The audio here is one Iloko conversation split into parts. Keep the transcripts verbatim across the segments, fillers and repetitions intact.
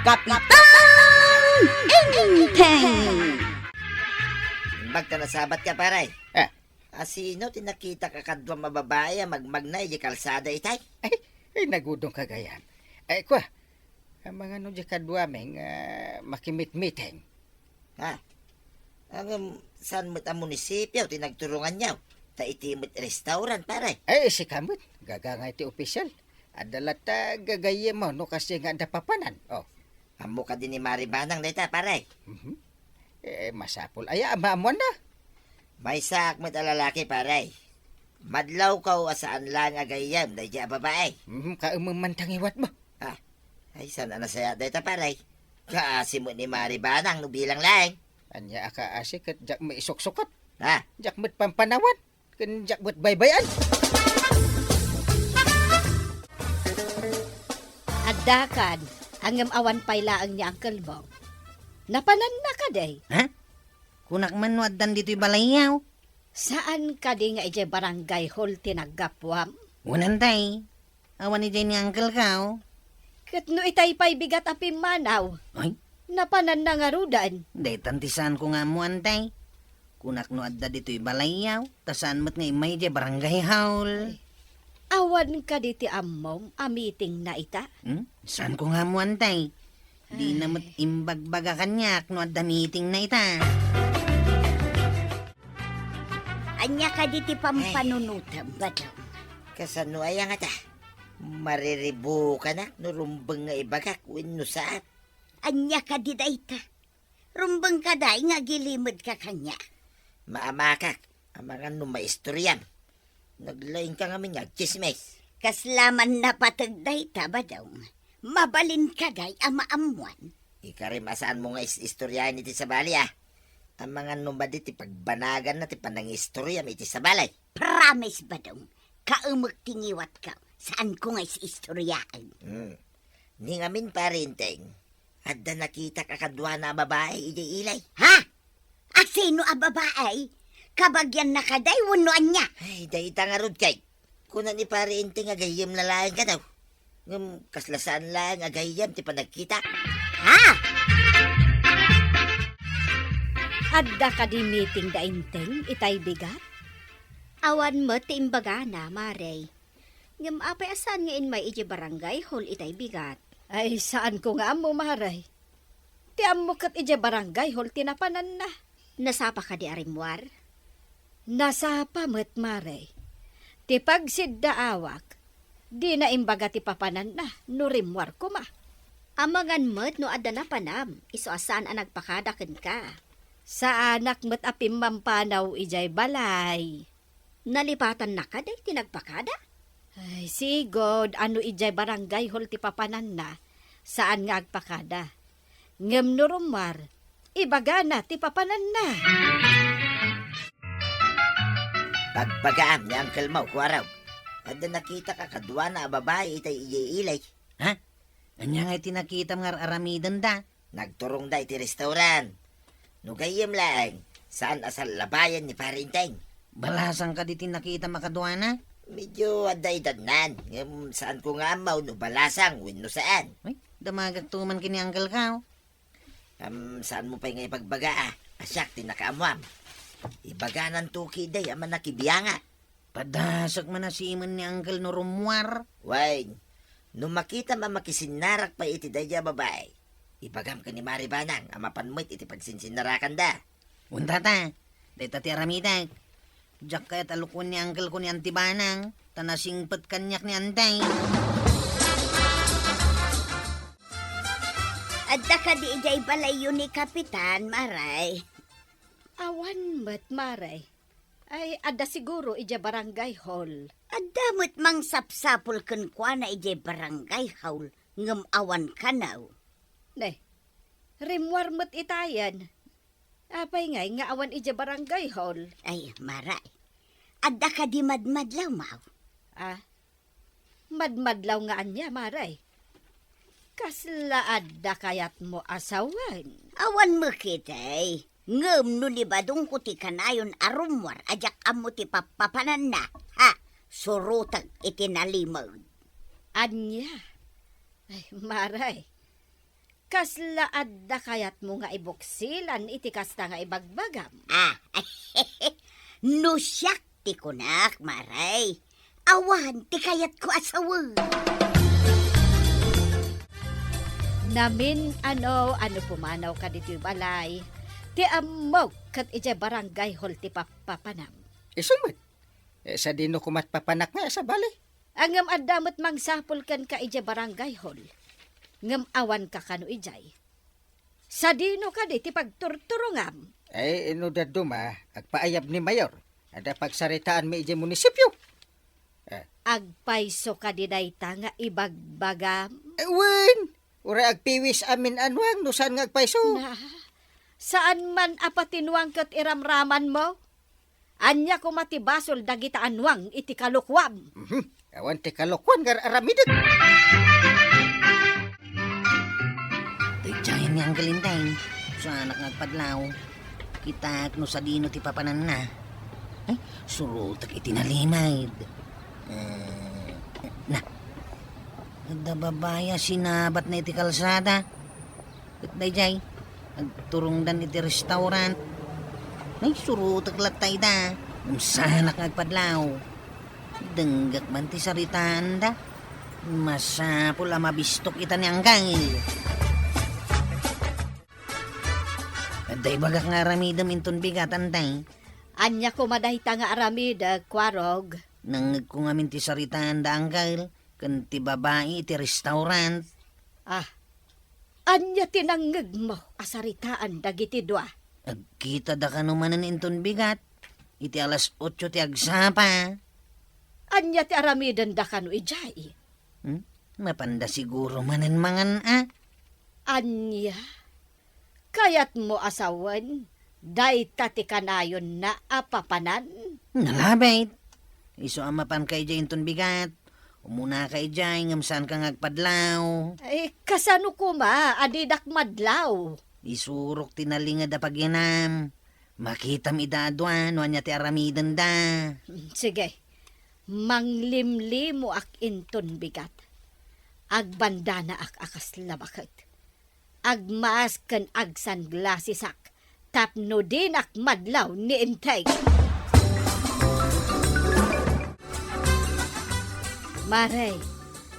Kapitan Enteng! Imbag ta nasabat ka, pare. Eh. A, sino ti nakitak a kaduam a babai a magmagna idiay kalsada itay? Ay, ay, nagudong ka gayam. Ay, kua, amangan no di kaduami nga makimitmiteng. Ha? Ngem, saan met a munisipio ti nagturonganyo? Ta iti met restaurant, pare. Ay, sika met, gaga nga iti opisyal. Adda latta gagayyemmo no kasi nga adda papanan. Oh. Ammo kadi ni Mari Banang dayta, pare? Mhm. Eh, masapul aya a maammoanna? Maysaak met a lalaki, pare. Madlawko a saan laeng a gayyem daydiay a babai. Mhm, kaemem man ta ngiwatmo. Ah, ay, saan a nasayaat dayta, pare? Kaasi met ni Mari Banang no bilang laeng. Ania a kaasi ket diak maisuksukat. Ha? Diak met pampanawan. Ken diak met baybay-an. Addakan, ngem awan pay laeng ni Uncle Bong. Napananna kadi? Ha? Kunak man no addan ditoy balayyo. Saan kadi nga idiay barangay hall ti naggapuam? Wen, Antay. Awan idiay ni Uncle ko. Ket no itay pay bigat a pimmanaw? Ay? Napananna ngaruden? Daytan ti saanko nga ammo, Antay. Kunak no adda ditoy balayyo, ta saan met nga immay idiay barangay hall. Ay. Awan kadi ti ammom a meetingna ita? Hmm? Saanko nga ammo, Antay. Dina met imbagbaga kaniak no adda meetingna ita. Ania kadi ti pampanunotem, Badong? Kasano aya ngata? Mariribukanak no rumbeng nga ibagak wenno saan? Ania kadi dayta? Rumbeng kadi nga agilimedka kaniak? Maamakak, amangan no maistoriam. Naglaingka ngamin nga agtsismis. Kasla man napateg dayta, Badong. Mabalin kadi a maammoan. Ikarim a saanmo nga is-istoriaen iti sabali, a. Amangan no madi ti pagbanaganna ti panangistoriam iti sabali. Promise, Badong. Kaemek ti ngiwatko. Saanko nga is-istoriaen. Hmm. Ni ngamin, Pare Enteng, adda nakitak a kaduana a babai idiay ilay. Ha? A sino a babai? Kabagianna kadi wenno ania? Ay, dayta ngarud kay. Kuna ni Pare Enteng a gayyemna laeng kano. Ngem kasla saan laeng a gayyem ti panagkitak. Ha? Adda kadi meeting da Enteng itay bigat? Awan met ti imbagana, Mare. Ngem apay a saan nga immay idiay barangay hall itay bigat? Ay, saanko nga ammo, Mare. Ti ammo ket idiay barangay hall ti napananna. Nasapa kadi a rimmuar? Nasapa met, Mare. Ti pagsiddaawak, dina imbaga ti papananna no rimmuar koma. Amangan met no adda napanam, isu a saan a nagpakada kenka. Saanak met a pimmampanaw idiay balay. Nalipatanna kadi ti nagpakada? Ay, sigud, no idiay barangay hall ti papananna, saan nga agpakada. Ngem no rummuar, ibagana ti papananna. Bagbagaam ni Uncle Mau, Kuarog. Adda nakitak a kaduana a babai itay idiay ilay. Ha? Ania ngay ti nakitam nga ar-aramidenda? Nagturongda iti restaurant. No gayyem laeng, saan a sallabayan ni Pare Enteng. Balasang kadi ti nakitam a kaduana? Medyo adda edadnan, ngem saanko nga ammo no balasang wenno saan. Ay, damagakto man ken ni Uncle ko. Am, saanmo pay nga ibagbaga, a? A siak ti nakaammuam. Ibagananto ketdi a manakibianga. Padasek man a simen ni Uncle no rummuar. Wen, no makitam a makisinnarak pay iti daydiay a babai, ibagam ken ni Mari Banang a mapan met iti pagsinsinnarakanda. Wen, tata, dayta ti aramidek. Diak kayat a lukoen ni Uncle ko ni Auntie Banang, ta nasingpet kaniak ni Auntie. Adda kadi idiay balayyo ni Kapitan, Mare? Awan met, Mare. Ay, adda siguro idiay barangay hall. Adda met mangsapsapul kenkuana idiay barangay hall, ngem awan kano. Ne, rimmuar met itayen. Apay ngay nga awan idiay barangay hall? Ay, Mare. Adda kadi madmadlaw, Mau? Ah, madmadlaw nga ania, Mare? Kasla adda kayatmo a sawen? Awan met ketdi. Ngem no ni Badongko ti kanayon a rummuar a diak ammo ti pappapananna, ha, surotek iti nalimed. Ania? Ay, Mare. Kasla adda kayatmo nga ibuksilan iti kasta nga ibagbagam? Ah, no siak ti kunak, Mare, awan ti kayatko a sawen. Namin-ano a no pumanawka ditoy balay, ti ammok ket idiay barangay hall ti papapanam. Isu met. Eh, sadino koma ti papanak nga, sabali? Ngem adda met mangsapul kenka idiay barangay hall. Ngem awanka kano idiay. Sadino kadi ti pagturturongam? Ay, no dadduma, agpaayab ni Mayor. Adda pagsaritaanmi idiay munisipio. Eh. Agpayso kadi dayta nga ibagbagam? Eh, wen! Uray agpiwis amin a nuang no saan nga agpayso. Na, saan man a pati nuang ket iramramanmo? Ania koma ti basol dagita a nuang iti kalokuam? Mhm. Awan ti kalokuan nga ar-aramidek. Daydiay ni Uncle Enteng. Saanak nga agpadlaw. Kitak no sadino ti papananna. Ay, surotek iti nalimed. Eh, na. Adda babai a sinabatna iti kalsada. Ket daydiay, agturongdan iti restaurant. Ay, surotek latta ida. Ngem saanak nga agpadlaw. Denggek man ti saritaanda. Masapul a mabistok ita ni Uncle. Adda ibagak nga aramidem inton bigat, Enteng. Ania koma dayta nga aramidek, Kuarog? Nangngegko ngamin ti saritaanda, Uncle, ken ti babai iti restaurant. Ah, ania ti nangngegmo a saritaan dagiti dua? Agkitada kano manen inton bigat, iti alas otso ti agsapa. Ania ti aramidenda kano idiay? Hmm? Mapanda siguro manen mangan-a. Ania? Kayatmo a sawen, dayta ti kanayonna a papanan? Nalabit. Isu a mapanka idiay inton bigat. Umunaka idiay ngem saanka nga agpadlaw. Ay, kasano koma a didak madlaw? Isurok ti nalinged a pagyanam. Makitam ida a dua no ania ti aramidenda. Mm, sige. Manglimlimoak inton bigat. Agbandanaak a kasla baket. Agmask ken agsunglassesak tapno dinak madlaw ni Enteng. Mare,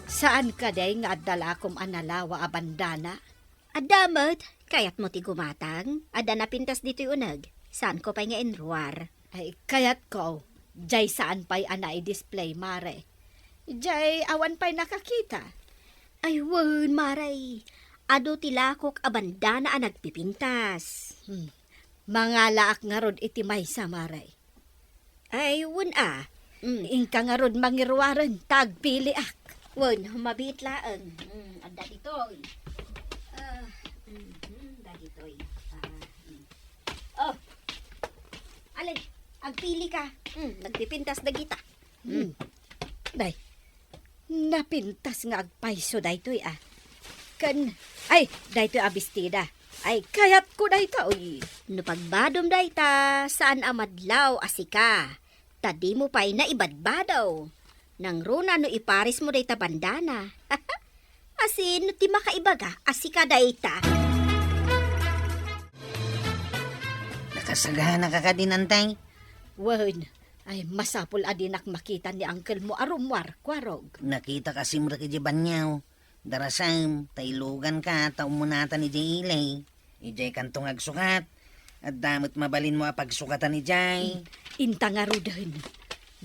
saan kadi nga adda lakom a nalawa a bandana? Adda met, kayatmo ti gumatang? Adda napintas ditoy uneg. Saanko pay nga inruar. Ay, kayatko, jay saan pay a nai-display, Mare. Jay awan pay nakakita. Ay, wen, Mare. Adu ti lakok a bandana a nagpipintas. Hmm. Mangalaak ngarud iti maysa, Mare. Ay, wen a. Mm, inka ngarud mangiruaren, ta agpiliak. Wen, mabiit laeng. Mm, adda ditoy. Ah, mm, mm, adda ditoy. Ah, mm. Oh. Alin, agpili ka. Mm, nagpipintas dagita. Mm. Day, napintas nga agpayso daytoy, ah. Ken, ay, daytoy a bestida. Ay, kayatko daytoy. No pagbadom dayta, saan a madlaw a sika. Ta dimo pay naibadbadaw. Nangruna no iparismo dayta bandana. Asino ti makaibaga a sika dayta? Nakasaganaka kadin, Enteng? Wen, ay masapul a dinak makita ni uncle mo a rummuar, Kuarog. Nakitak a simrek idiay banio. Darasem, ta iluganka, ta ummunatan idiay ili. Idiay kanto nga agsukat. Adda met mabalinmo a pagsukatan idiay. Inta ngaruden.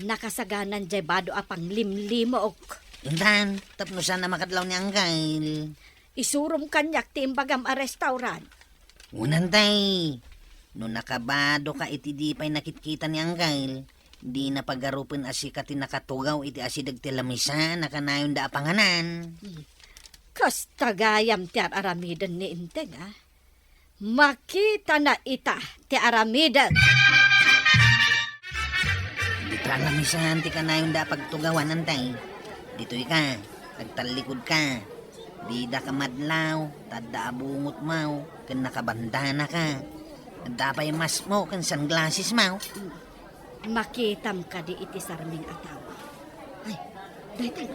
Nakasaganan diay bado a panglimlimok. Intan, tapno saan a makadlaw ni Angkel. Isurom kaniak ti imbagam a restaurant. Wen, Enteng. No nakabadoka iti di pay nakitkita ni Angkel, dina pagarupen a sika ti nakatugaw iti asideg ti lamisan a kanayonda a panganan. Hmm. Kasta gayam ti ar-aramiden ni Enteng, a. Makitana ita ti aramidek. Dita lamisan ti kanayonda a pagtugawan, Enteng. Ditoyka, agtallikudka. Didaka madlaw, ta adda a bungotmo, ken nakabandanaka. Adda pay maskmo ken sunglassesmo. Makitam kadi iti sarming a tao? Ay, dayta,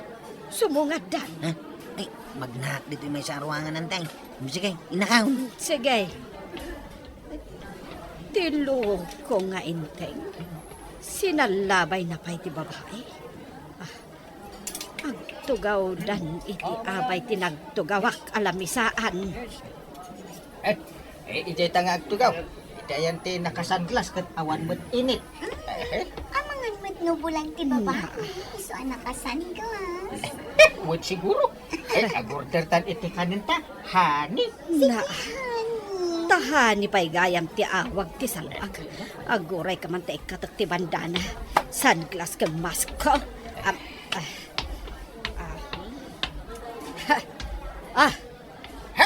sumungaddan. Ha? Ay, magnaak ditoy maysa a ruangan, Anteng. Sige, innakaw. Sige. Ti lugod ko nga Enteng, sinallabay na pay ti babai. Ah, agtugawdan iti abay ti nagtugawak a lamisaan. Eh, eh, ijay ta nga agtugaw. Iti ayan ti nakasunglass ket awan met init. Eh, eh. Amangan met no bulan ti babai. Na. Isu a nakasunglass. Wen siguro. Eh, agorder tan iti kanenta. Honey. Na. Honey. Ta honey pay gayam ti awag ti salbag. Aguray ka man ta ikkatek ti bandana. Sunglass ken mask ko. Am, ah. Ah. Ha. Ah.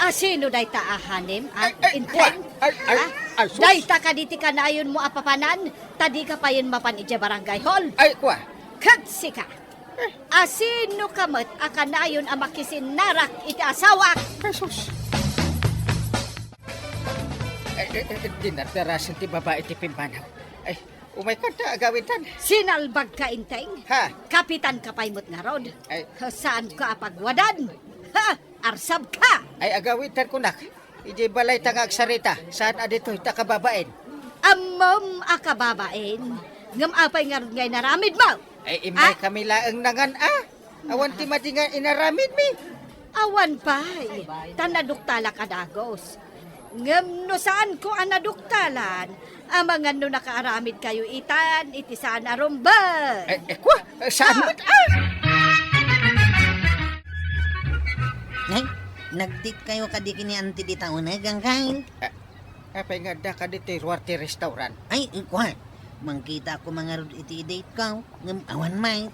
Asino dayta a honey? Ah, ay, ay, Enteng? Ay, ay, ah, ay, sus. Dayta kadi ti kanayonmo a papanan, ta dika payen mapan idiay barangay hall. Ay, kua. Ket sika, asino ka met a kanayon a makisinnarak iti asawak? Ay, sus. Ay, ay, ay, dinardarasen ti babai ti pimmanaw. Ay, umay kanta, agawidan. Sinalbag ka, Enteng? Ha? Kapitan ka pay met ngarud. Ay. Saan ka a pagwadan? Ha? Arsab ka! Ay, agawidan kunak. Idiay balay ta nga agsarita, saan a ditoy ta kababain? Ammom a kababain. Ngem apay ngarud nga inaramidmo? Ay, immay Ah? kami laeng nangan-a. Awan ti madi nga inaramidmi. Awan pay, ta naduktalak a dagus. Ngem no saanko a naduktalan, amangan no nakaaramidkayo itan iti saan a rumbeng. Eh, eh, kua, eh, saan Ah. met, ah? Nay, nag-date kayo kadi kini Auntie dita uneg, Angkay? Ah, apay nga adda ka ditoy ruar ti restaurant? Ay, kua, mangkita ako mangarud iti date ko, ngem awan met.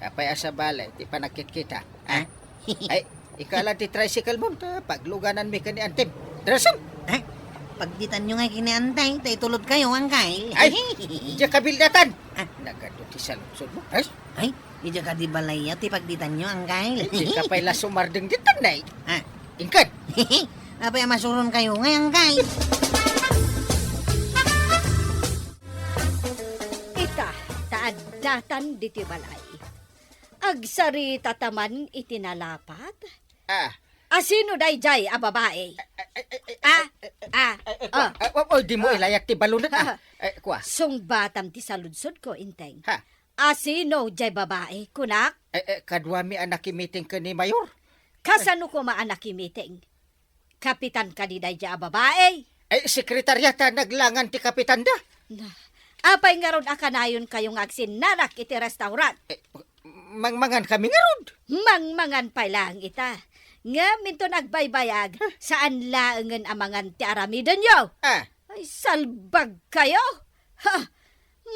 Apay a sabali ti panagkitkita? Ah? Ay, ikala ti tricycle mo, ta paglugananmi ken ni Antem. Darasem! Eh, pagditanyo nga ken ni Antay, ta itulod kayo, Angkay. Ay, diak kabildatan! Ah. Nagadu ti saludsod mo, ay? Ay, idiak kadi balay ti pagditanyo, Angkay. Ay, di ka pay la sumardeng ditan, nay. Ah. Ingkan! Apay a masuron kayo ngay, Angkay? Ita, ta addatan ditoy balay. Agsarita ta man iti nalapat? Ah. Asino daydiay a babai? Ay, ay, ay, ay, Ah, ay, ay, ah, ay, ay, ah, kua. Ah, wa-, wa-, di mo Ah. ilayat ti balunat, ah. Ah. Ay, kua. Sungbatam ti saludsodko, Inteng. Ha? Asino diay babai, kunak? Ay, ay, kaduami a nakimiting ken ni Mayor. Kasano koma a nakimiting? Kapitan kadi daydiay a babai? Ay, sekretarya ta naglangan ti kapitanda. Na, apay ngarud a kanayonkayo nga agsinnarak iti restaurant? Eh, mangmangan kami ngarud. Mangmangan pay laeng ita. Ngem inton agbaybayag, saan laengen a mangan ti aramidenyo. Ah. Ay, salbag kayo! Ha!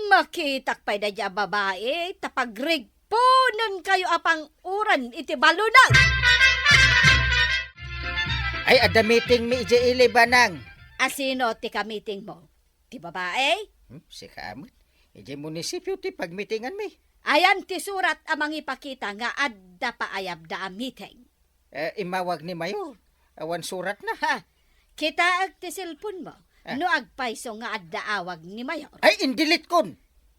Makitak pay daydiay a babai, ta pagrig- Punen kayo a pang-uran iti balunag! Ay, adda meeting mi idiay ili, Banang. Asino ti ka-meeting mo? Ti babai? Hmm, sika met. Idiay munisipyo ti pagmitingan mi. Ayan ti surat a mangipakita nga adda paayabda a meeting. Eh, immawag ni Mayor. Awan suratna. Ha! Kitaek ti cellphone mo. Ah. No agpayso nga adda awag ni Mayor. Ay, indilitkon!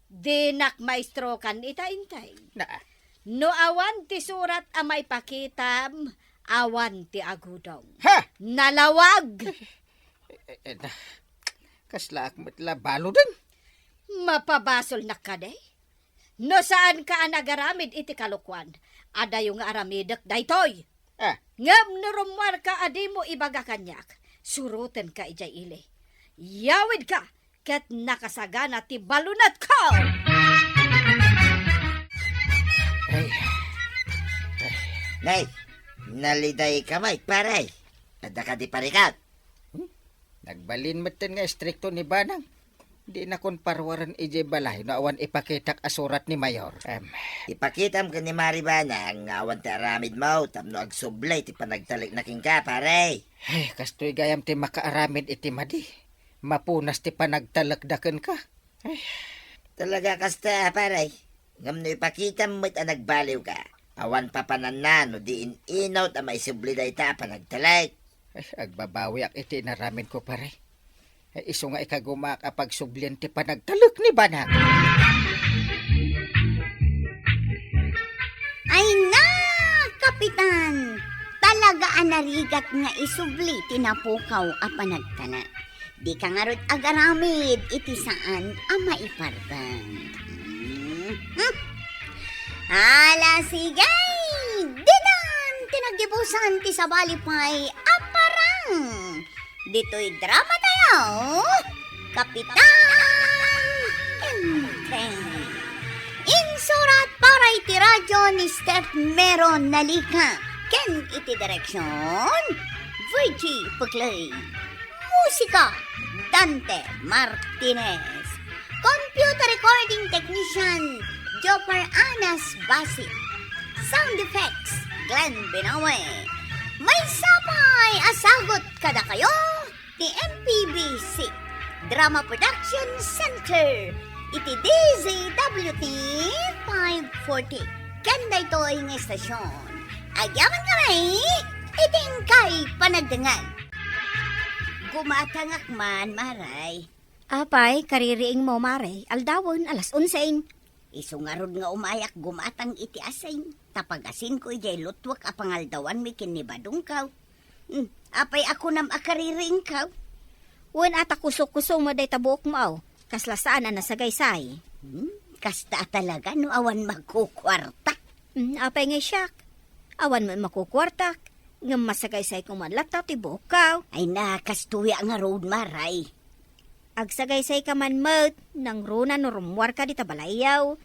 Dinak maestrokan ita, Inteng. Na. No awan ti surat a maipakitam, awan ti agudong. Ha! Nalawag! Eh, eh, na. Kaslaak met la baluden. Mapabasolnak kadi? No saanka a nagaramid iti kalokuan, adayo nga aramidek daytoy. Ah. Ngem no rummuarka a dimo ibaga kaniak, surotenka idiay ili. Yawidka ket nakasagana ti balunetko! Ay. Ay. Nay, nalidayka met, pare. Adda kadi parikat? Hmm? Nagbalin metten nga istrikto ni Banang. Dinakon paruaren idiay balay no awan ipakitak a surat ni Mayor. Em. Ipakitam ken ni Mari Banang nga awan ti aramidmo tapno agsubli ti panagtalekna kenka, pare. Ay, kastoy gayam ti makaaramid iti madi. Mapunas ti panagtalekda kenka. Ay. Talaga kasta, pare. Ngem no ipakitam met a nagbaliwka, awan papananna no di in-inut a maisubli dayta a panagtalek. Ay, agbabawiak iti inaramidko, pare. Ay, isu nga ikagumaak a pagsublian ti panagtalek ni Banang. Ay na, Kapitan! Aga a narigat nga isubli ti napukaw a panagtana. Dika ngarud agaramid iti saan a maiparten. Hmm. Hmm. Ala, sige! Ditan ti naggibusan ti sabali pay a parang. Ditoy drama tayo, Kapitan Enteng. Insurat para iti radyo ni Steph Mero Nalica ken iti direksyon, Virgie Puclay. Musika, Dante Martinez. Computer recording technician, Jopper Anas Basit. Sound effects, Glenn Binawe. Maysa pay a sagut kadakayo ti M P B C Drama Production Center iti D Z W T five forty. Ken daytoy nga estasyon, agyaman kami iti inkay panagdengngeg. Gumatangak man, Maray. Apay, kaririingmo, Maray, aldawen, alas onse. Isu ngarud nga umayak gumatang iti asin, ta pagasinko idiay lutwek a pangaldawanmi ken ni Badongko. Hmm, apay a kunam a kaririingko? Wen a ta kusokuso met dayta buokmo, aw, kasla saan a nasagaysay. Hmm, kasta a talaga no awan makukuarta. Hmm, apay ngay siak? Awan met makukuartak, ngem masagaysay koma latta ti buokko. Ay na, kastoy a ngarud, Maray. Agsagaysayka man met, nangruna no rummuarka dita balayyo.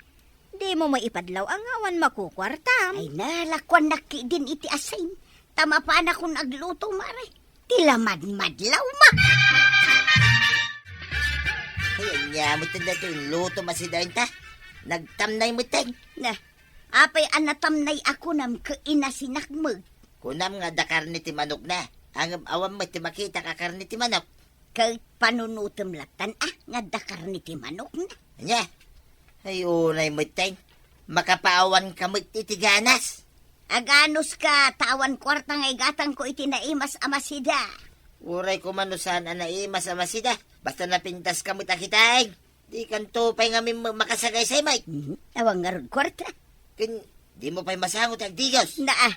Dimo maipadlaw a nga awan makukuartam. Ay na, lakuannak ketdin iti asin. Ta mapanakon agluto, Maray. Ti lamadmadlaw, ma. Ay, ania met daytoy luto, masidaenta. Nagtamnay met, ten. Na, apay a natamnay a kunam ket inasinak met? Kunam nga adda karne ti manokna. Ngem awan met ti makitak a karne ti manok. Ket panunotem lattan a nga adda karne ti manokna. Ania? Ay, unay met, ten. Makapaawanka met iti ganas. Aganuska, ta awan kuarta nga igatangko iti naimas a masida. Uray koma no saan a naimas a masida, basta napintaska met a kitaeng. Dikanto pay ngamin ma-, makasagaysay met. Mhm. Awan ngarud kuarta. Ken, dimo pay masango ti agdigos. Naa.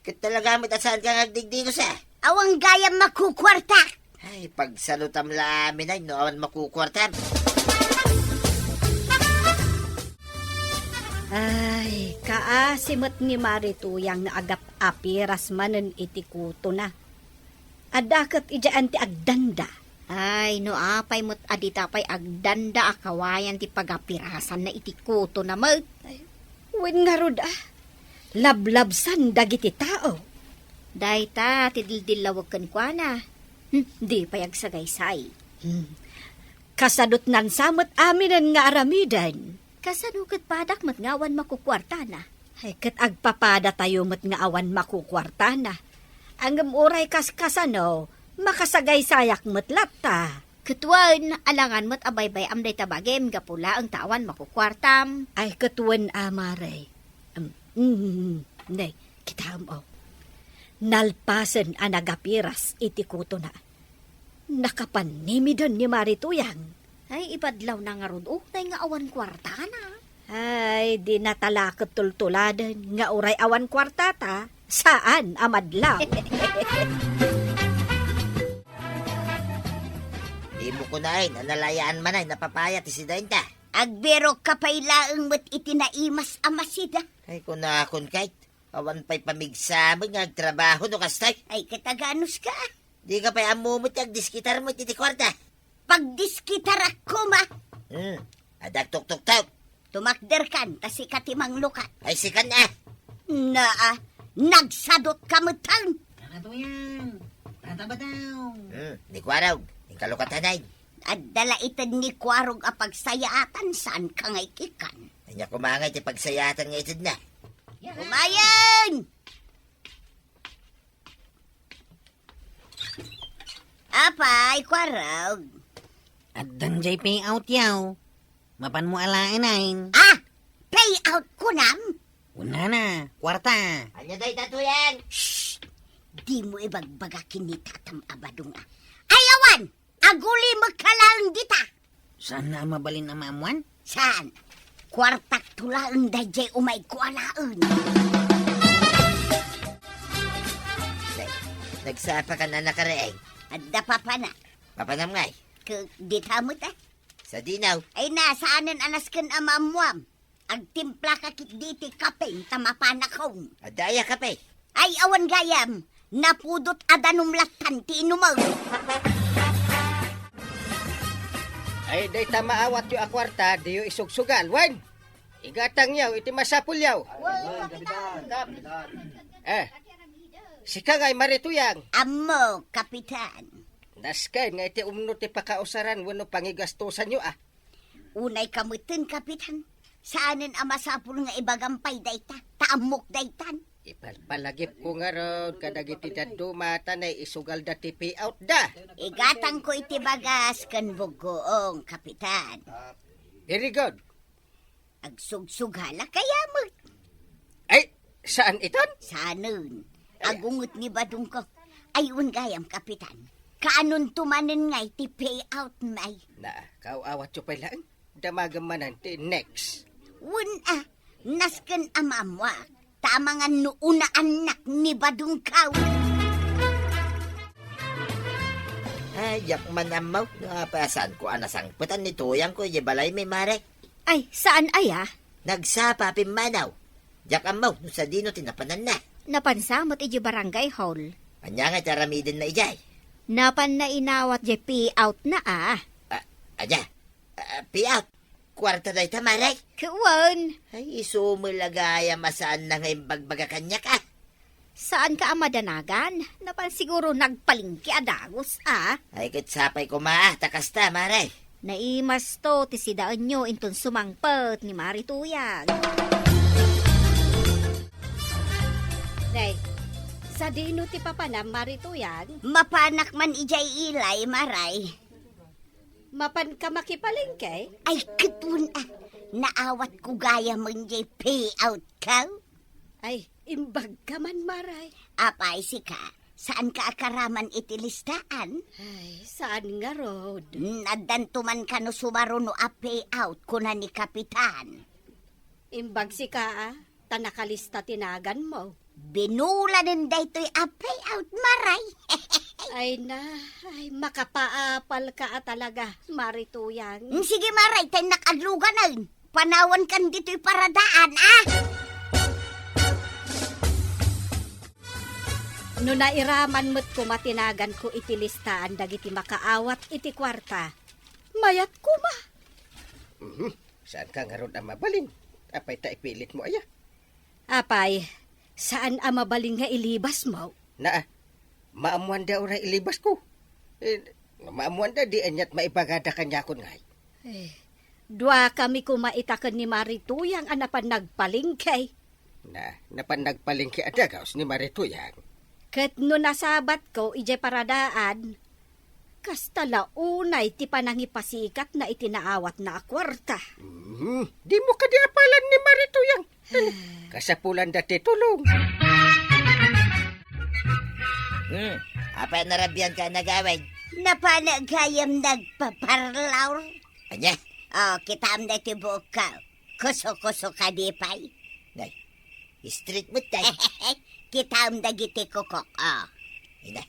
Ket talaga met a saanka nga agdigdigos, a? Awan gayam makukuartak. Ay, pagsalutam la amin ay no awan makukuartam. Ay, kaasi met ni Mari Tuyang nga agap-apiras manen iti kutona. Adda ket idiay ti agdanda. Ay, no apay met a dita pay agdanda a kawayan ti pagapirasanna iti kutona met. Ay, wen ngarud a, lablabsan dagiti tao. Dayta ti dildillawek kenkuana. Hmm, di pay agsagaysay. Hmm. Kasadotnan sa met aminen nga aramiden. Kasano ket padak met nga awan makukuartana? Ay, ket agpapadatayo met nga awan makukuartana. Ngem uray kas-, kasano, makasagaysayak met latta. Ket wen, alangan met a baybay-am dayta bagim gapu laeng ta awan makukuartam. Ay, ket wen, a, Mare. Em, mm, ne, kitaem, o. Nalpasen a nagapiras iti kutona. Nakapanimiden ni Mari Tuyang. Ay, ipadlawna ngarud, o, nay nga awan kuartana. Ay, di natalaket tultuladen nga uray awan kuartata, saan a madlaw. Dimo kunaen a nalayaan manay napapaya ti sidaenta. Agbirokka pay laeng met iti naimas a masida. Ay, kunakon kayt, awan pay pamigsamen nga agtrabaho no kastay. Ay, kataganos ka. Dika pay ammo met ti agdiskitar met iti kuarta. Pagdiskitarak koma. Hmm, adda agtuktuktok. Tumakderkan, ta sika ti manglukat. Ay, sikan a. Naa, nagsadotka metten. Tata Tuyang, Tata Badaw. Hmm, ni Kuarog, ni kalukatanan. Adda la ited ni Kuarog a pagsayaatan, saan ka nga ikikan? Ania koma nga iti pagsayaatan nga itedna? Kumayen! Apay, Kuarog. Addan jay payout yaw. Mapanmo alaen ayn. Ah! Payout kunam? Kunana, kuarta. Ania dayta, Tuyang? Shh! Dimo ibagbaga ken ni Tatam a Badong a. Ay, awan! Agulimekka laeng dita. Saanna a mabalin a maammoan? Saan? Kuartak to laeng dayjay umayko alaen. Nagsapa kan a nakariing. Adda papana. Papanam ngay? Ke, dita met, ah. Sadino? Ay na, saanen a nasken a maammuam. Agtimplaka ketdi ti kape ta mapanakon. Adda aya kape? Ay, awan gayam. Napudot a danum lattan ti inumem. Ay, dayta maawatyo a kuarta, diyo isugsugal, wen? Igatangyo iti masapulyo. Wen, Kapitan. Eh, sika ngay, Mari Tuyang. Ammo, Kapitan. Nasken nga iti umno ti pakausaran wenno pangigastosanyo, ah. Unay ka metten, Kapitan. Saanen a masapul nga ibagam pay dayta, ta ammok daytan. Ipalpalagipko ngarud kadagiti dadduma ta naisugalda ti payout da. Igatangko iti bagas ken buggoong, Kapitan. Very good. Agsugsugalak kaya met. Ay, saan itan? Saanen. Ay. Agunget ni badongko. Ay, wen gayam, Kapitan. Kaanonto manen ngay ti payout, may? Na, kaaw-awatyo pay laeng. Damagem manen ti next. Wen a, nasken a maammuak. Ta amangan no unaannak ni badongko. Ay, diak man ammo no apay a saanko a nasangpetan ni Tuyangko idiay balaymi, Mare. Ay, saan aya? Nagsapa a pimmanaw. Diak ammo no sadino ti napananna. Napansa met idiay barangay hall. Ania ngay ti aramidenna idiay? Napanna inawat diay payout na, ah. Ah, ania? Ah, payout? Kuarta dayta, Mare? Ket wen. Ay, isu met la gayam a saanna nga imbagbaga kaniak, ah. Saanka a madanagan? Napan siguro nagpalengke a dagus, ah. Ay, ket sapay koma, ah, ta kasta, Mare. Naimasto ti sidaenyo inton sumangpet ni Mari Tuyang. Nay, sadino ti papanam, Mari Tuyang? Mapanak man idiay ilay, Maray. Mapanka makipalengke? Ay, ket wen a, naawatko gayamen diay payoutko. Ay, imbagka man, Maray. Apay sika, saanka a karaman iti listaan? Ay, saan ngarud. Hmm, addanto man kano sumaruno a payout, kuna ni Kapitan. Imbag sika, a, ta nakalista ti naganmo. Binulanen daytoy a payout, Maray. Ay na, ay, makapaapalka a talaga, Mari Tuyang. Mm, sige, Maray, ta innak agluganen. Panawankan ditoy paradaan, ah! No nairaman met koma ti naganko iti listaan dagiti makaawat iti kuarta, mayat koma. Mhm. Saanka ngarud a mabalin? Apay ta ipilitmo aya? Apay, saan a mabalin nga ilibasmo? Naa, maammoanda uray ilibasko. Eh, no maammoanda, di aniat maibagada kaniakon ngay. Eh, duakami koma ita ken ni Mari Tuyang a napan nagpalengke. Na, napan nagpalengke a dagaus ni Mari Tuyang. Ket no nasabatko idiay paradaan, kasta la unay ti panangipasikatna iti naawatna a kuarta. Hmm, dimo kadi apalan ni Mari Tuyang. Kasapulanda ti tulong. Hmm, apay a narabianka a nagawid? Napanak gayam nagpaparlor. Ania? Oh, kitaem daytoy buokko. Kuso-kuso kadi pay. Nay, street met tay. Kitaem dagiti kukok, oh. Ina,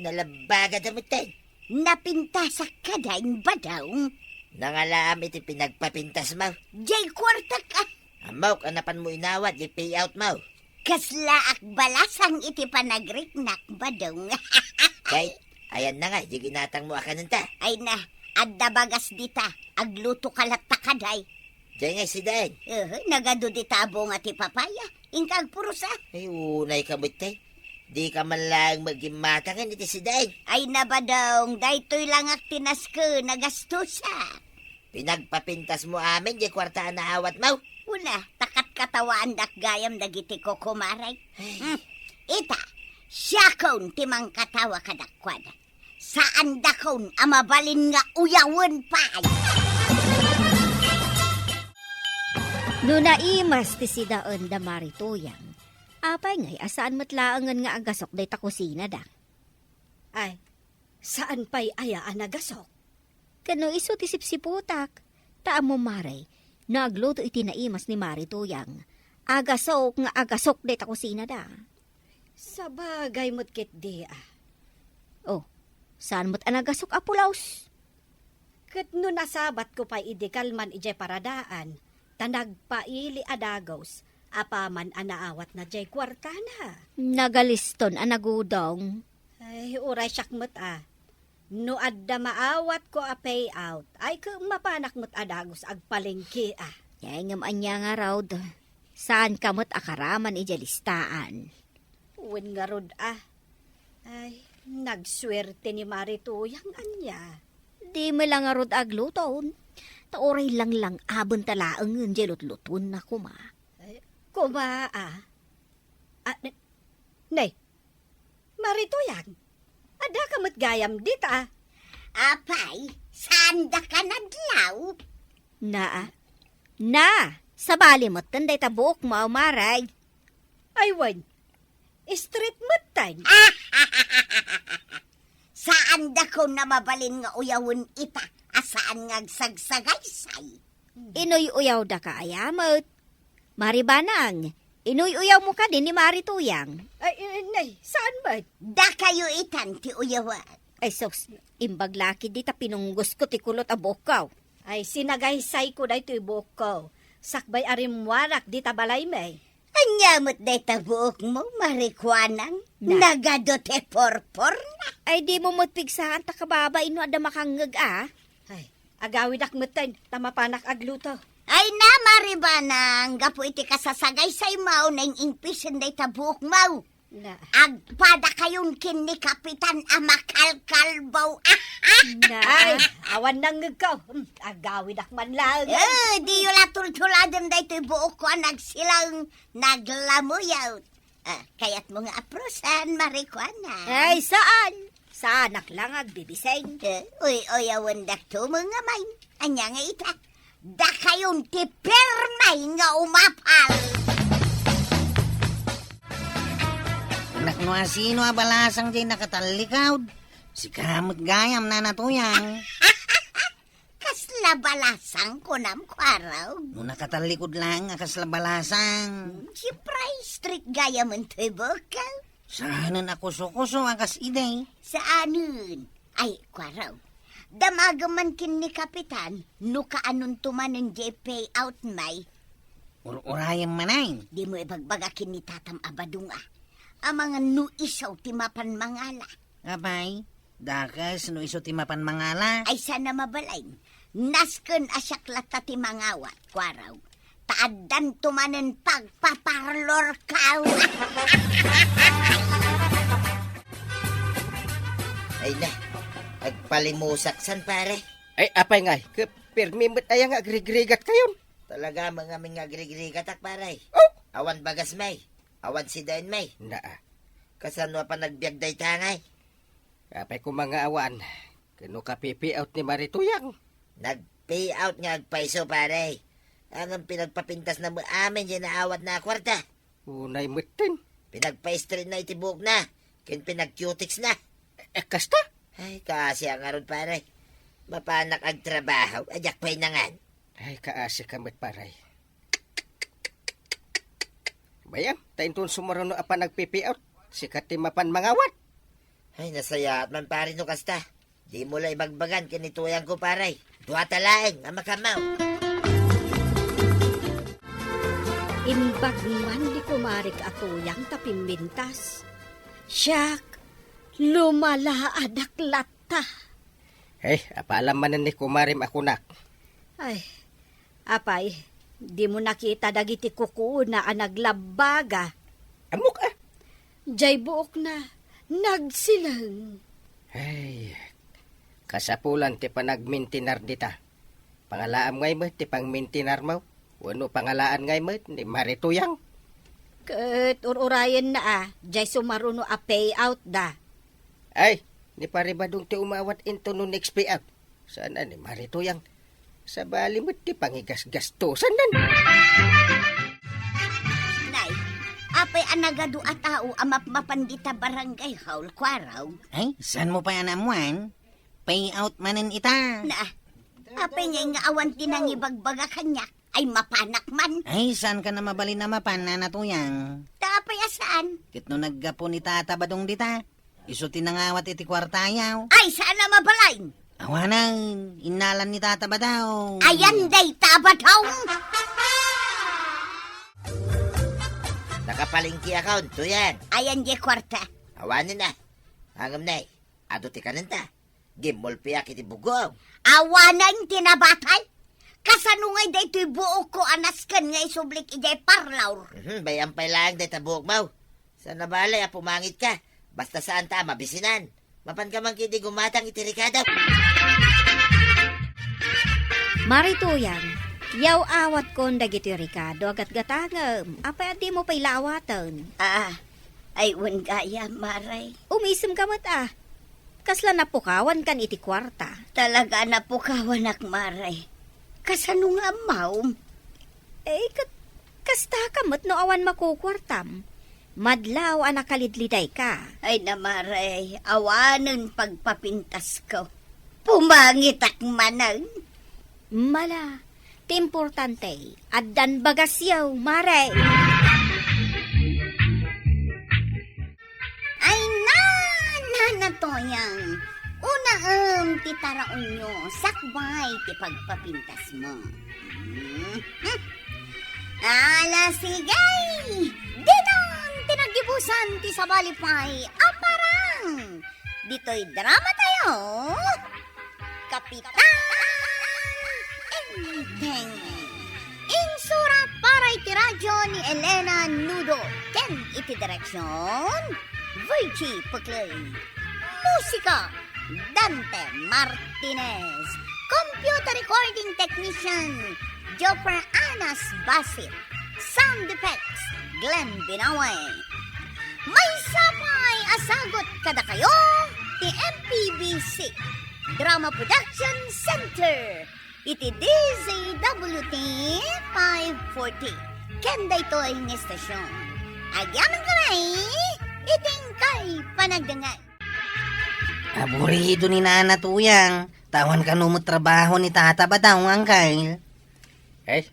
nalabagada met tay. Napintasak kadi, Badong. Nangalaam iti pinagpapintasmo. Diay kuartak, ah. Ammok a napanmo inawat diay payoutmo. Kaslaak balasang iti panagriknak, Badong. Kay, ayanna nga, diay ginatangmo a kanenta. Ay na, adda bagas dita, aglutoka latta kadi. Diay nga sidaen. Uhu, nagadu dita a bunga ti papaya. Inka agpuros, ah. Ay, unayka met tay. Dika man laeng met gimmatangen iti sidaen. Ay na, Badong, daytoy langak ti nasken a gastosak. Pinagpapintasmo amin diay kuarta a naawatmo? Wen a, ta katkatawaandak gayam dagiti kukumarek. Ay. Hmm. Ita, siakon ti mangkatawa kadakuada. Saandakon a mabalin nga uyawen pay. No naimas ti sidaen da Mari Tuyang, apay ngay a saan met laengen nga agasok dayta kusinada? Ay, saan pay aya a nagasok? Ken no isu ti sipsiputak, ta ammom, Mari, no agluto iti naimas ni Mari Tuyang, agasok nga agasok dayta kusinada. Sabagay met ketdi, a. Oh, saan met a nagasok a pulos? Ket no nasabatko pay idi kalman idiay paradaan, ta nagpaili a dagus, apaman a naawatna diay kuartana. Nagaliston a nagudong. Ay, uray siak met, a. No adda maawatko a payout, ay ket mapanak met a dagus agpalengke, a. Ay, ngem ania ngarud, saanka met a karaman idiay listaan. Wen ngarud, a. Ay, nagsuerte ni Mari Tuyang, ania. Dimo la ngarud agluton. Ta uray langlang-abenta laengen diay lutlutuenna koma. Ay, koma, a. A, n-, nay, Mari Tuyang, addaka met gayam dita. Apay, saandaka nadlaw? Na, a. Na, sabali metten dayta buokmo, Mari. Ay, wen. Straight metten. Saandakon a mabalin nga uyawen ita a saan nga agsagsagaysay. Inuy-uyawdaka aya met? Mari Banang, inuy-uyawmo kadi ni Mari Tuyang? Ay, eh, nay, saan met? Dakayo itan ti uyawan. Ay, sus, imbag la ketdi ta pinunggosko ti kulot a buokko. Ay, sinagaysayko daytoy buokko. Sakbay a rimmuarak dita balaymi. Ania met dayta buokmo, Mari Kuanang? Na. Nagadu ti purpurna. Ay, dimo met pigsaan ta kababain no adda makangngeg, a. Ay, agawidak metten, ta mapanak agluto. Ay na, Mari Banang, gapu iti kasasagaysaymo, naing-ingpisen dayta buokmo. Na. Agpadakayon ken ni Kapitan a makalkalbaw. Na. Ay, awan nangngegko. Hmm, agawidak man laeng. Eh, diyo la tultuladen daytoy buokko a nagsilang, naglamuyaw. Ah, kayatmo nga aprosan, Mari Kuanang? Ay, saan. Saanak la nga agbibiseng. Eh, uy-uyawendak tumeng nga main. Ania nga ita? Dakayon ti pirmi nga umapal. Anak, no asino a balasang diay nakatallikod? Sika met gayam, Nana Tuyang. Kasla balasang, kunam, Kuarog? No nakatallikod laeng a kasla balasang. Hmm, siyempre, strict gayamen toy buokko. Saanen a kuso-kuso a kas idi. Saanen. Ay, Kuarog, damagem man ken ni Kapitan, no kaanonto manen diay payout mi. Ur-urayem manen. Dimo ibagbaga ken ni tatam a badong, a. Amangan no isu ti mapan mangala. Apay, dakes no isu ti mapan mangala. Ay, saan a mabalin. Nasken a siak latta ti mangawat, Kuarog. Ta addanto manen pagpaparlorko. Ay na, agpalimusak san, pare. Ay, apay ngay, ket pirmi met aya nga agrigrigatkayon? Talaga met ngamin nga agrigrigatak, pare. Oh! Awan bagas mi, awan sidaen mi. Naa. Kasano a panagbiag dayta ngay? Apay koma nga awan, ket no ka-payout ni Mari Tuyang? Nag-payout nga agpayso, pare. Ngem pinagpapintasna met amin diay naawatna a kuarta. Unay metten. Pinagpa-straightna iti buokna, ken pinag-cutex na. Eh, kasta? Ay, kaasi a ngarud, pare. Mapanak agtrabaho, a diak pay nangan. Ay, kaasika met, pare. Bayam, ta inton sumaruno a panagpipiot, sika ti mapan mangawat. Ay, nasayaat man, pare, no kasta. Dimo la ibagbagan ken ni Tuyangko, pare. Duata laeng a makammaw. Imbag man ni kumarik a Tuyang ta pimmintas. Siak, lumalaadak latta. Eh, apay la manen ni kumarim a kunak? Ay, apay, dimo nakita dagiti kukuona a naglabbaga? Ammok, a. Diay buokna, nagsileng. Ay, kasapulan ti panagmintinar dita. Pangalaam ngay met ti pangmintinarmo, wenno pangalaan ngay met ni Mari Tuyang? Ket ur-urayenna a, diay sumaruno a payout da. Ay, ni Pare Badong ti umawat inton no next payout. Saan a ni Mari Tuyang? Sabali met ti pangigasgastosan nan. Nay, apay a nagadu a tao a mapmapan dita barangay hall, Kuarog? Ay, saanmo pay a naammuan? Payout manen ita. Na, apay ngay nga awan ti nangibagbaga kaniak? Ay, mapanak man. Ay, saanka a mabalin a mapan, Nana Tuyang? Ta Pay a saan? Ket no naggapu ni Tata Badong dita, isu ti nangawat iti kuartayo. Ay, saan a mabalin? Awanen, innalan ni Tata Badong. Ayan dayta a Badong. Nakapalengke akon, Tuyang. Ayan diay kuarta. Awanen a. Ngem nay, adu ti kanenta. Gimmulpiak iti bugong. Awanen ti nabatay. Kasano ngay daytoy buokko a nasken nga isublik idiay parlor? Mhm, bay-am pay laeng dayta buokmo. Saan a bale a pumangitka. Basta saanta a mabisinan. Mapanka man ketdi gumatang iti rekado. Mare Tuyang, yaw-awatkon dagiti rekado a gatgatangem. Apay a dimo pay la awaten? Ah, ay, wen gayam, Mare. Umisemka met a. Kasla napukawankan iti kuarta? Talaga a napukawanak, Mare. Kasano nga ammom? Eh, ket kastaka met no awan makukuartam. Madlaw a nakalidlidayka. Ay na, Mare, awanen pagpapintasko. Pumangitak manen. Mala, ti importante, addan bagasyo, Mare. Ay na, Nana Tuyang, unaem ti taraonyo sakbay ti pagpapintasmo. Mhm. Ala, sige! Ditan ti naggibusan ti sabali pay a parang! Ditoy drama tayo, Kapitan Enteng. Insurat para iti radyo ni Elena Nudo ken iti direksyon, Virgie Puclay. Musika, Dante Martinez. Computer recording technician, Jopper Anas Basit. Sound effects, Glenn Binawe. Maysa pay a sagut kadakayo ti M P B C Drama Production Center iti D Z W T five forty ken daytoy nga estasion. Agyamankami iti inkay panagdengngeg. Aburido ni Nana Tuyang, ta awan kano met trabaho ni Tata Badong, Angkel. Ay,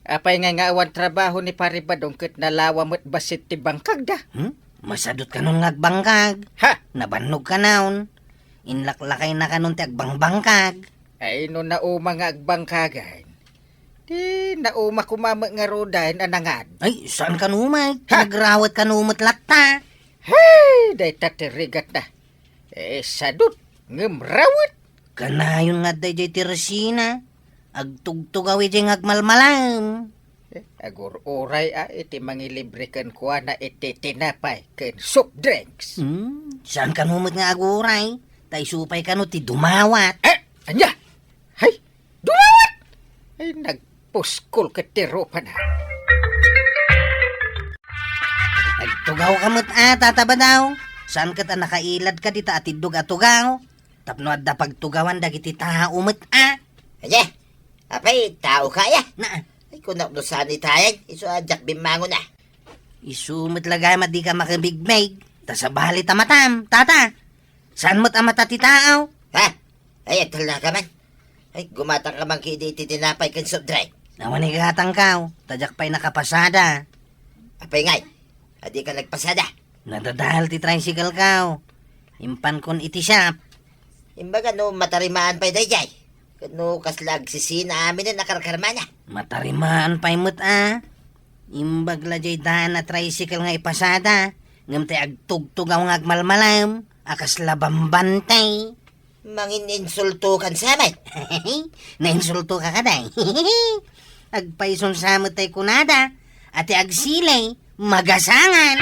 apay ngay nga awan trabaho ni Pare Badong ket nalawa met bassit ti bangkagda? Hmm? Masadut kanon nga agbangkag? Ha? Nabannog kanon. Inlaklakayna kanon ti agbangbangkag. Ay, no nauma nga agbangkagan, di nauma koma met ngaruden a nangad. Ay, saan kano met? Ha? Nagrawet kano met latta. Hey, dayta ti rigatna. Eh, sadut, ngem rawet. Kanayon nga adda idiay ti resina. Agtugtugaw idiay nga agmalmalem. Eh, agur-uray a iti mangilibre kenkuana iti tinapay ken soft drinks. Hmm, saan kano met nga aguray? Ta isu pay kano ti dumawat. Eh, ania? Hay, dumawat! Ay, nagpuskol ket ti rupana. Agtugaw ka met a, Tata Badong. Saan ket a nakailad ka dita atiddog a tugaw? Tapno adda pagtugawan dagiti tao met a. Ania? Apay, tao kaya? Na. Ay, kunak no saan itayen, isu a diak bimmangon a. Isu met la gayam a dika makabigmig, ta sabali ta matam, Tata. Saan met a mata ti tao? Ha? Ay, agtalna ka man. Ay, gumatang ka man kidi iti tinapay ken soft drink. Awan igatangkaw, ta diak pay nakapasada. Apay ngay, a dika nagpasada? Nadadael ti tricycle kaw. Impankon iti shop. Imbaga no matarimaan pay daydiay. Ket no kasla agsisina aminen a karkarmana. Matarimaan pay met a. Imbag la jay daan a tricycle nga ipasada, ngem ti agtugtugaw nga agmalmalem a kasla bambante. Mangin-insulto kan sa met. Nainsulto ka kadi. Agpayson sa met tay kunada, a ti agsili, magasangan.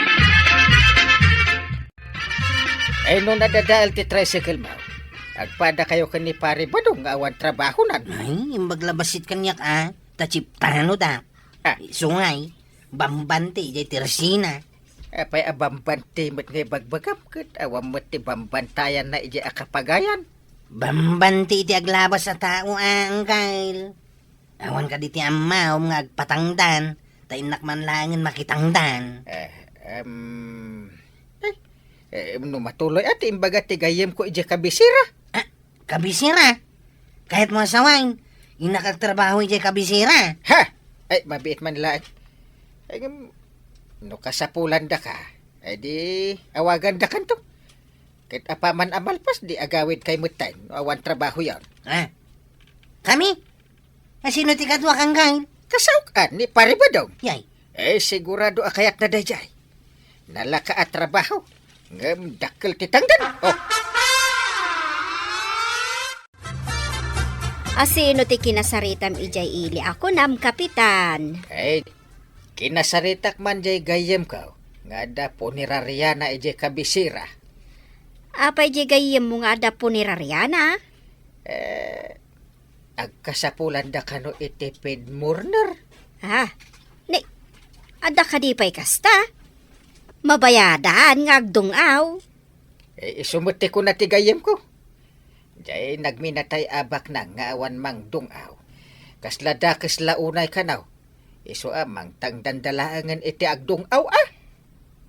Ay, no nadadael ti tricycle mo, agpada kayo ken ni Pare Badong nga awan trabahonan. Ay, imbag la bassit kaniak a, ta chiptano da. Ah. Sungay, bambante, jay ti resina. Apay a bambante met nga ibagbagam, ket awan met ti bambantayanna idiay a kapagayan. Bambante iti aglabas a tao a, Angkel. Awan kadi ti ammom nga agpatangdan, ta innak man laengen makitangdan. Eh, em, eh, eh, no matuloy a ti imbaga ti gayyemko idiay kabisera. Ah, kabisera? Kayatmo a sawen, innak agtrabaho idiay kabisera. Ha! Ay, mabiit man laeng. Ay, ngem, No kasapulandaka, ay di awagandakanto. Ket apaman a malpas, di agawidkay metten no awan trabahoyon. Ha? Kami? A, sino ti kaduak, Anggail? Kasaok-an ni Pare Badong. Yay. Eh, sigurado a kayatna daydiay. Nalaka a trabaho, ngem dakkel ti tangdan. Oh. A, sino ti kinasaritam idiay ili a kunam, Kapitan? Eh, kinasaritak man diay gayyemko nga adda punerariana idiay kabisera. Apay diay gayyemmo nga adda punerariana? Eh, agkasapulanda kano iti feed mourner? Ah, ni, adda kadi pay kasta? Mabayadan nga agdung-aw. Eh, isu met ti kuna ti gayyemko. Diay nagminatay a baknang nga awan mangdung-aw. Kasla dakes la unay kano. Isu a mangtangdanda laengen iti agdung-aw a.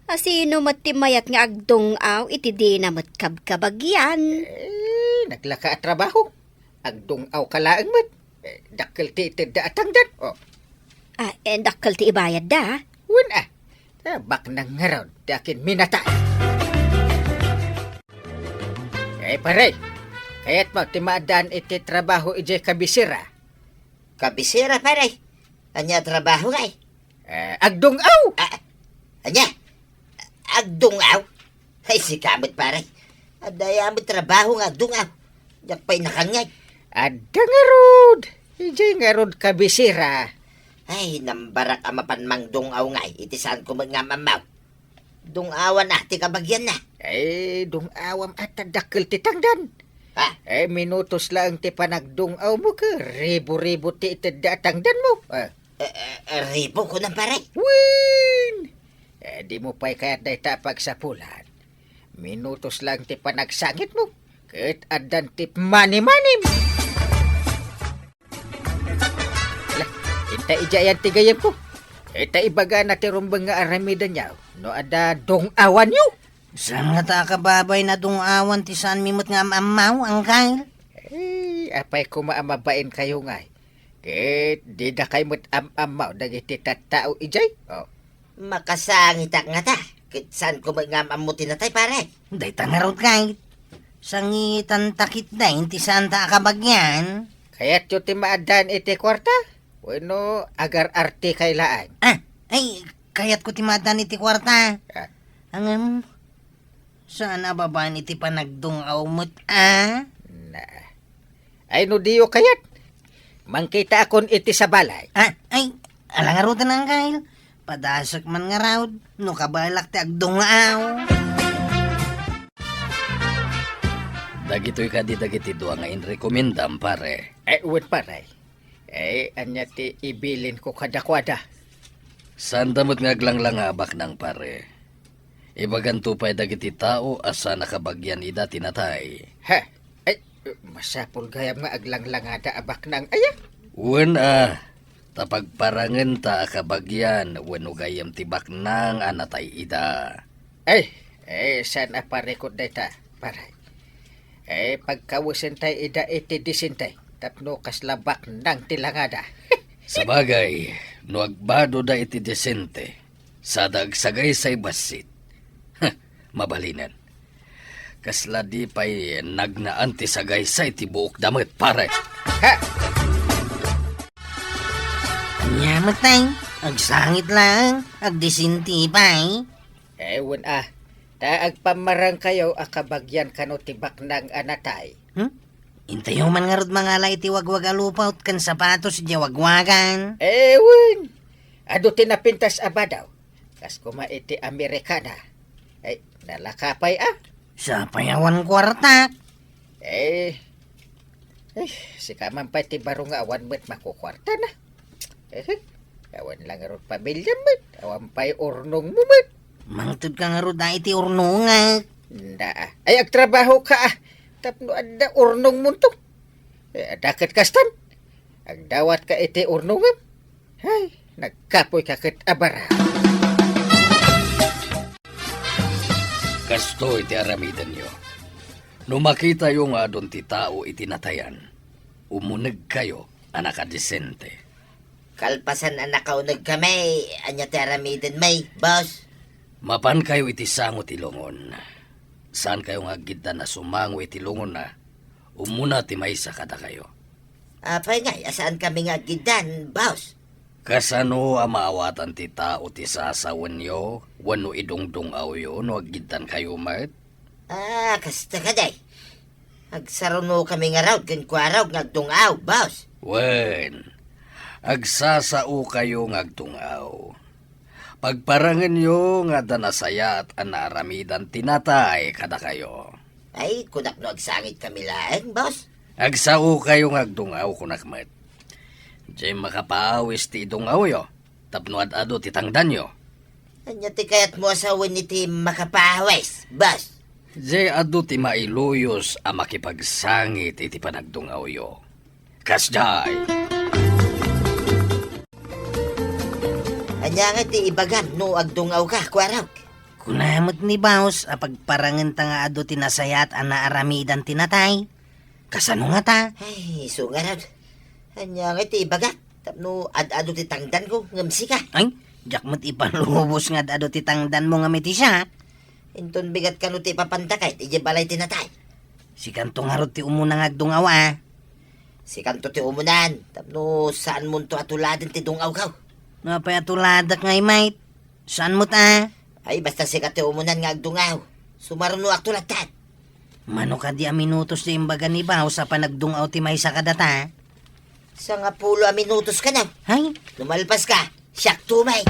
A, sino met ti mayat nga agdung-aw iti dina met kabkabagyan? Eh, naglaka a trabaho. Agdung-aw ka laeng met. Eh, dakkel ti itedda a tangdan. Oh. Ah, eh, dakkel ti ibayadda, ah. Wen a. Ta baknang ngarud ti akin minatay. Eh, pare, kayatmo ti maaddaan iti trabaho idiay kabisera? Kabisera, pare? Ania a trabaho ngay? Eh, agdung-aw! Ah, ania? Agdung-aw? Ay, sika met, pare. Adda aya met trabaho nga agdung-aw. Diak pay nakangngeg. Adda ngarud. Idiay ngarud kabisera. Ay, nambarak a mapan mangdung-aw ngay iti saanko met nga am-ammaw. Dung-awan a ti kabagianna. Ay, dung-awam a ta dakkel ti tangdan. Ha? Ay, minutos laeng ti panagdung-awmo ket ribo-ribo ti itedda a tangdanmo. Ah. Eh, eh, eh, ribo, kunam, pare? Wen! Eh, dimo pay kayat dayta a pagsapulan. Minutos laeng ti panagsangitmo, ket addan ti manimanim. Ala, inta idiay ayan ti gayyemko. Ita ibagana ti rumbeng nga aramidenyo no adda dung-awanyo. Saan ngata a kababay a dung-awan ti saanmi met nga am-ammaw, Anggail? Eh, apay koma a mabainkayo ngay? Ket didakay met am-ammaw dagiti tattao idiay? Oh. Makasangitak ngata, ket saanko met nga am-ammo ti natay, pare? Dayta ngarud, kayat. Sangitanta ketdi ti saanta a kabagian. Kayatyo ti maaddaan iti kuarta? Wenno agar-artekay laeng? Ah, ay, kayatko ti maaddaan iti kuarta. Ah. Ngem, saan a babaen iti panagdung-aw met, a? Na. Ay, no diyo kayat, mangkitaakon iti sabali. Ah, ay, ala ngaruden, Anggail. Padasek man ngarud, no kabaelak ti agdung-aw. Dagitoy kadi dagiti dua nga inrekomendam, pare? Eh, wen, pare. Eh, ania ti ibilinko kadakuada? Saanda met nga aglanglanga a baknang, pare. Ibaganto pay dagiti tao a saan a kabagian ida ti natay. Ha? Ay, masapul gayam nga aglanglangada a baknang aya? Wen a, ta pagparangenta a kabagian wenno gayyem ti baknang a natay ida. Ay, eh, saan a parikot dayta, pare? Eh, pagkawesentay ida iti disente tapno kasla baknang ti langada. Sabagay, no agbadoda iti disente, sada agsagaysay bassit. Heh, mabalinen. Kasla di pay nagnaan ti sagaysay ti buokda met, pare. Ha! Ania met, tay? Agsangit laeng, agdisente pay. Eh, wen a, ta agpammarangkayo a kabagian kano ti baknang a natay. Hmm? Intayo man ngarud mangala iti wagwag a lupaot ken sapatos idiay wagwagan. Eh, wen. Adu ti napintas a badaw. Kas koma iti Amerikana. Ay, nalaka pay a. Sapay awan kuartak. Eh, eh, sika man pay ti baro nga awan met makukuartana. Eh, awan la ngarud pamiliam met. Awan pay urnongmo met. Mangted ka ngarud a iti urnongak. Nda, a. Ay, agtrabaho ka, a. Tapno adda urnongmonto. Eh, adda ket kastan. Agdawat ka iti urnongam. Ay, nagkapoy ka ket abara. Kastoy ti aramidenyo. No makitayo nga adun ti tao iti natayan, umunegkayo a nakadisente. Kalpasan a nakauneg kami, ania ti aramiden mi, boss? Mapankayo iti sango ti lungon. Saankayo nga aggiddan a sumango iti lungonna. Umuna ti maysa kadakayo. Apay ngay a saan kami nga aggiddan, boss? Kasano a maawatan ti tao ti sasawenyo wenno idungdung-awyo no aggiddankayo met? Ah, kasta kadi. Agsaruno kami ngarud kenkuarog nga agdung-aw, boss. Wen, agsasaokayo nga agdung-aw. Pagparangenyo nga adda nasayaat a naaramidan ti natay kadakayo. Ay, kunak no agsangit kami laeng, boss. Agsaokayo nga agdung-aw, kunak met. Diay makapaawis ti idung-awyo tapno ad-adu ti tangdanyo. Ania ti kayatmo a sawen iti makapaawis, boss? Diay adu ti mailuyos a makipagsangit iti panagdung-awyo. Kasdiay. Ania nga ti ibagam no agdung-awka, kuarog? Kuna met ni boss a pagparangenta nga adu ti nasayaat a naaramidan ti natay. Kasano ngata? Ay, isu ngarud. Ania nga ti ibagak? Tapno ad-adu ti tangdanko ngem sika. Ay, diak met ipalubos nga ad-adu ti tangdanmo ngem iti siak. Inton bigat kano ti ipapantak idiay balay ti natay. Sikanto ngarud ti umuna nga agdung-aw a. Sikanto ti umunan, tapno saanmonto a tuladen ti dung-awko. Apay a tuladak ngay, mate? Saan met a? Ay, basta sika ti umunan nga agdung-aw. Sumarunoakto latta. Mano kadi a minutos ti imbaga ni boss a panagdung-aw ti maysa kadata? Sangapulo a minutos kano. Hay? No malpaska, siakto met.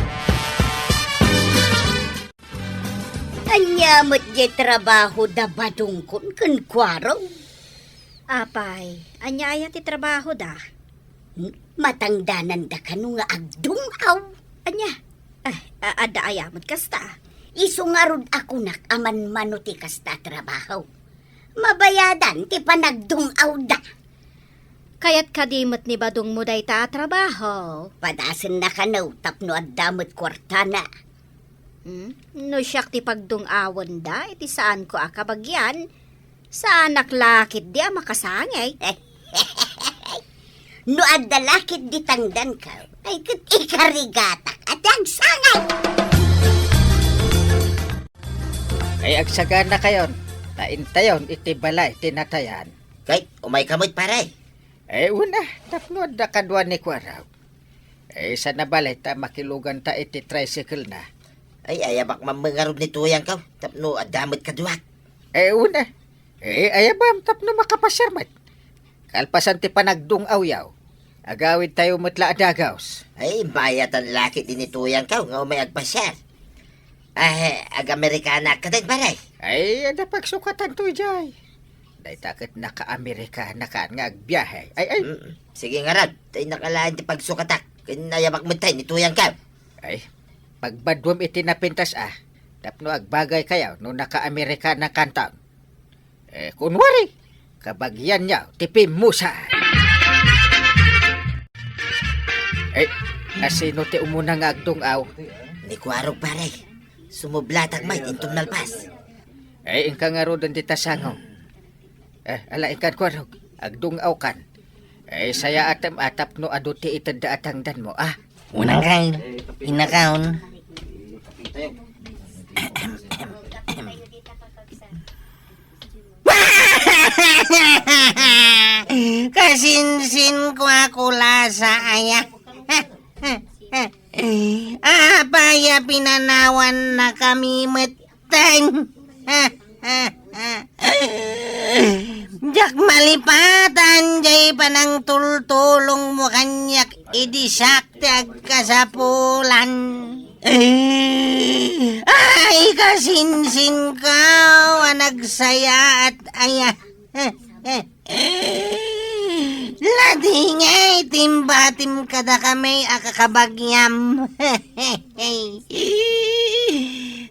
Ania met diay trabahoda, badongkon ken kuarog? Apay, ania aya ti trabahoda? Matangdananda kano nga agdung-aw. Ania? Eh, a-, adda aya met kasta? Isu ngarud a kunak a manmano ti kasta a trabaho. Mabayadan ti panagdung-awda. Kayat kadi met ni badongmo dayta a trabaho? Padasenna kano tapno adda met kuartana. Hmm? No siak ti pagdung-awenda iti saanko a kabagian, saanak la ketdi a makasangit. No adda la ketdi tangdanko, ay ket ikarigatak a ti agsangit. Ay, agsaganakayon, ta intayon iti balay ti natayan. Kay, umayka met, pare. Ay, una, tapno adda kadua ni kuarog. Eh, saan a bale ta makiluganta iti tricycle na. Ay, ayabak man ngarud ni tuyangko, tapno adda met kaduak. Eh, una. Eh, ayabam tapno makapasiar met. Kalpasan ti panagdung-awyo, agawidtayo met la a dagus. Ay, bayatan la ketdi ni tuyangko nga umay agpasiar. Eh, ag-Amerikana ka din, pare? Ay, adda pagsukatanto idiay. Dayta ket naka-Amerikana kan nga agbiahe. Ay, ay. Mm. Sige ngarud, tay nakalain ti pagsukatak. Ken ayabak met tay ni tuyangko. Ay, pagbaduem iti napintas a, tapno agbagaykayo no naka-Amerikana kanton. Eh, kunwari, kabagianyo ti pimmusa. Eh, asino ti umuna nga agdung-aw? Ni kuarog, pare. Sumublatak met inton nalpas. Eh, inka ngaruden dita sango. Eh, ala, inkan kuarog. Agdung-awkan. Eh, sayaatem a tapno adu ti itedda a tangdanmo, a? Unang kail, inakaon. Kasinsin ko a kulasa aya. Apay a pinanawannakami met ten. Diak malipatan jay panangtultulongmo kaniak idi siak ti agkasapulan. Ay, kasinsinko a nagsayaat aya. Ladingay ti imbatim kadakami a kakabagiam.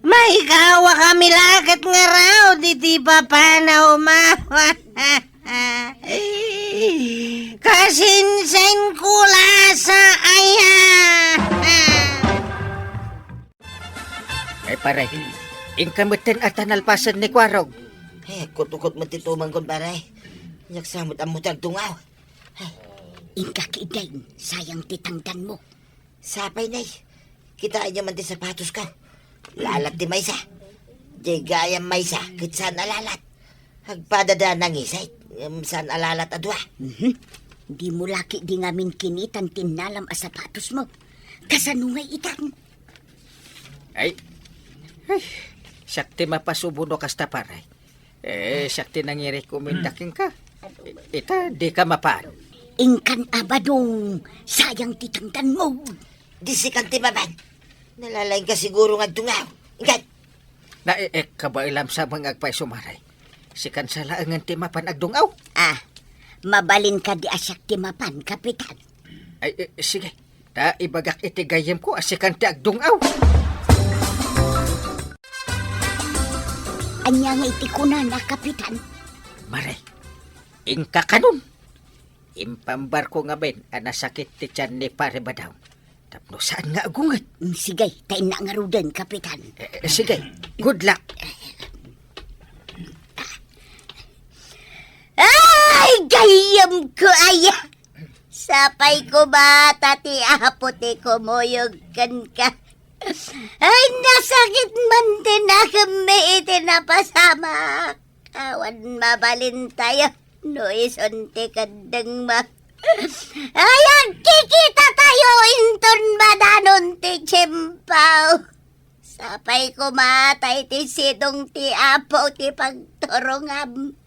Maikawakami la ket ngarud iti papanawmo. Kasinsin kulasa aya. Ay, pare, inka metten a ta nalpasen ni Kuarog. Eh, kutukot met ti tumangkon, pare. Nagsamot ammo ti agdungaw. Inka kiden, sayang ti tangdanmo. Sapay, Nay. Kitaenyo man ti sapatosko. Lalat ti maysa. Diay gayam maysa, ket saan a lalat. Agpadada nangisit, ngem saan a lalat a dua. Mhm. Dimo la ketdi ngamin kinitan ti innalam a sapatosmo. Kasano ngay itan? Ay. Ay, siak ti mapasubo no kasta, pare. Eh, siak ti nangirekomenda kenka. Ita, dika mapan. Inkan a badong, sayang ti tangdanmo. Di sikan ti mapan. Nalalaingka siguro nga agdungaw. Inkan. Na, eh, eh, kabaelam sa mga agpayso, pare. Sikan sa laengen ti mapan agdungaw. Ah, mabalin kadi a siak ti mapan, Kapitan? Ay, eh, sige. Ta ibagak iti gayyemko a sikan ti agdungaw. Ania ngay ti kunana, Kapitan? Mare, inka kanon. Impambarko ngamin a nasakit ti tian ni Pare Badaw. Tapno saan nga agunget. Mm, sige, ta innak ngaruden, Kapitan. Eh, eh, sige, good luck. Ay, gayyemko aya! Sapay koma ta ti Apo ti kumuyog kenka. Ay, nasakit man ti nakemmi iti napasamak. Awan mabalintayo no isun ti keddengmo. Ay, agkikitatayo inton madanon ti tiempo. Sapay koma ta iti sidong ti Apo ti pagturongam.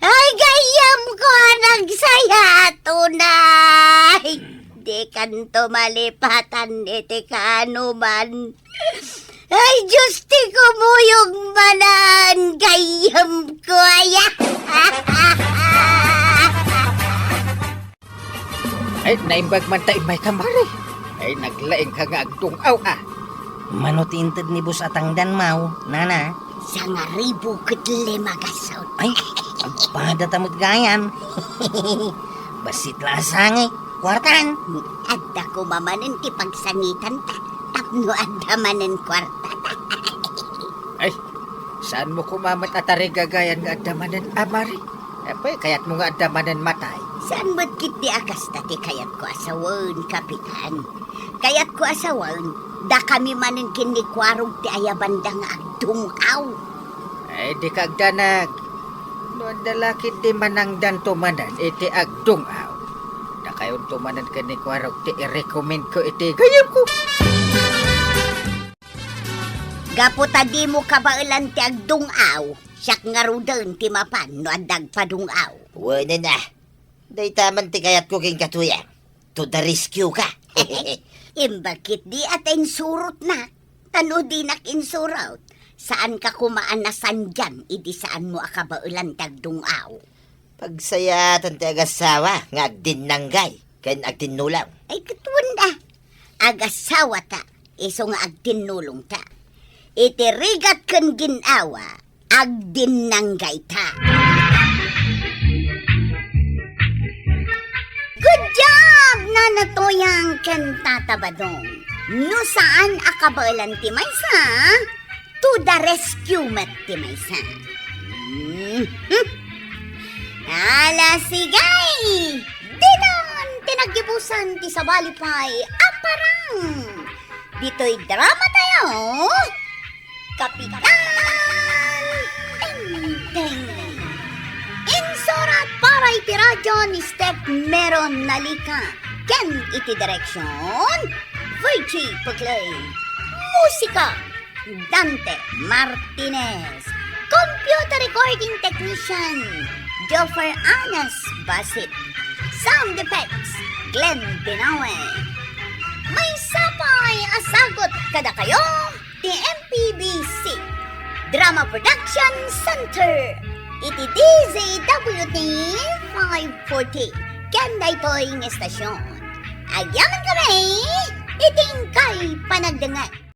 Ay, gayyemko a nagsayaato, Nay! Dikanto malipatan iti kaanoman. Ay, Dios ti kumuyog manen, gayyemko aya! Ay, naimbag man ta immay ka, Mare. Ay, naglaing ka nga agdung-aw, ah. Mano ti inted ni Boss a tangdanmo, nana? Sangaribu ket lima gasut. Ay, agpada ta met gayam. Bassit la a sangit, kuartan. Adda koma manen ti pagsangitan ta, tapno adda manen kuarta ta. Ay, saanmo koma met a tarigagayan nga adda manen a, Mare? Apay, kayatmo nga adda manen matay? Saan met ketdi a kasta ti kayatko a sawen, Kapitan. Kayatko a sawen, dakami manen ken ni Kuarog ti ayabanda nga agdung-aw. Ay, dika agdanag. No adda la ketdi manangdanto manen iti agdung-aw, dakayonto manen ken ni Kuarog ti irekomendko iti gayyemko. Gapu ta dimo kabaelan ti agdung-aw, siak ngaruden ti mapan no adda agpadung-aw. Wen a, dayta man ti kayatko kenka, Tuyang. To the rescue ka. Imbag ketdi a ta insurotnak. Ta no dinak insurot, saanka koma a nasandiam idi saanmo a kabaelan ti agdung-aw. Pagsayaatan ti agassawa nga agdinnanggay ken agtinnulong. Ay, ket wen a. Agassawa ta, isu nga agtinnulong ta. Iti rigat ken gin-awa, agdinnanggay ta. Good job, Nana Tuyang ken Tata Badong. No saan a kabaelan ti maysa, to the rescue met ti maysa. Mhm. Ala, sige! Dinan ti naggibusan ti sabali pay a parang. Ditoy drama tayo, Kapitan Tengteng. Insurat para iti radyo ni Steph Meron Nalica ken iti direksyon, Virgie Puglay. Musika, Dante Martinez. Computer recording technician, Joffer Anas Basit. Sound effects, Glenn Binawe. Maysa pay a sagut kadakayo ti M P B C Drama Production Center iti D Z W T five forty ken daytoy nga estasyon. Agyaman kami iti inkay panagdengngeg.